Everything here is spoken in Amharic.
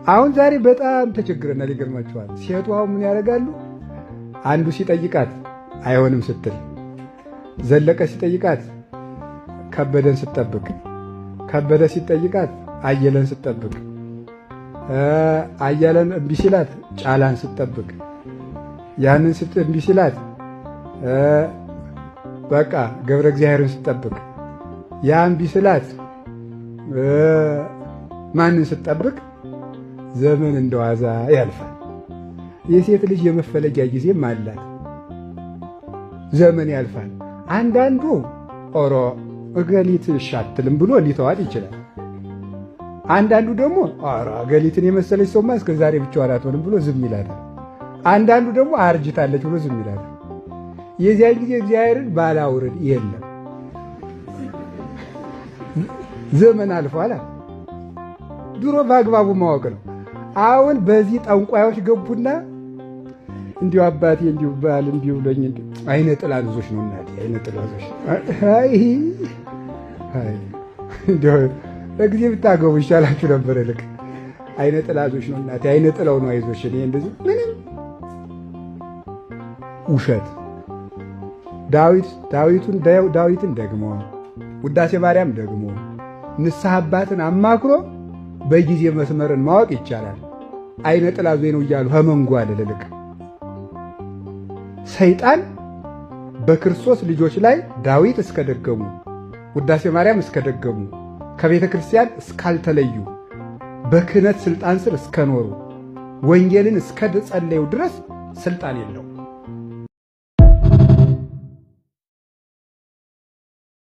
አሁን ዛሬ በጣም ተቸግረናል። ይገርማችኋል። ሴቷ አሁን ምን ያደርጋሉ? አንዱ ሲጠይቃት አይሆንም ስትል፣ ዘለቀ ሲጠይቃት ከበደን ስትጠብቅ፣ ከበደ ሲጠይቃት አየለን ስትጠብቅ፣ አየለን እምቢ ሲላት ጫላን ስትጠብቅ፣ ያንን እምቢ ሲላት በቃ ገብረ እግዚአብሔርን ስትጠብቅ፣ ያ እምቢ ሲላት ማንን ስትጠብቅ፣ ዘመን እንደዋዛ ያልፋል። የሴት ልጅ የመፈለጊያ ጊዜም አላት። ዘመን ያልፋል። አንዳንዱ ኦሮ እገሊት እሺ አትልም ብሎ ሊተዋት ይችላል። አንዳንዱ ደግሞ ኦሮ እገሊትን የመሰለች ሰውማ እስከ ዛሬ ብቻዋን አትሆንም ብሎ ዝም ይላታል። አንዳንዱ ደግሞ አርጅታለች ብሎ ዝም ይላታል። የዚያን ጊዜ እግዚአብሔርን ባላውርድ የለም፣ ዘመን አልፏል። ድሮ በአግባቡ ማወቅ ነው። አሁን በዚህ ጠንቋዮች ገቡና እንዲሁ አባቴ እንዲሁ ባል እንዲሁ ብሎኝ አይነ ጥላ ዞች ነው እናቴ፣ አይነ ጥላ ዞች። አይ አይ እንዲሁ በጊዜ ብታገቡ ይሻላችሁ ነበር። ልክ አይነ ጥላ ዞች ነው እናቴ፣ አይነ ጥላው ነው አይዞሽ። እኔ እንደዚህ ምንም ውሸት። ዳዊት ዳዊቱን ዳዊትን ደግሞ ውዳሴ ማርያም ደግሞ ንስሐ አባትን አማክሮ በጊዜ መስመርን ማወቅ ይቻላል። አይነ ጥላ ዞኝ ነው እያሉ ኸመንጓል ልልቅ ሰይጣን በክርስቶስ ልጆች ላይ ዳዊት እስከደገሙ፣ ውዳሴ ማርያም እስከደገሙ፣ ከቤተ ክርስቲያን እስካልተለዩ፣ በክህነት ስልጣን ስር እስከኖሩ፣ ወንጌልን እስከጸለዩ ድረስ ስልጣን የለው።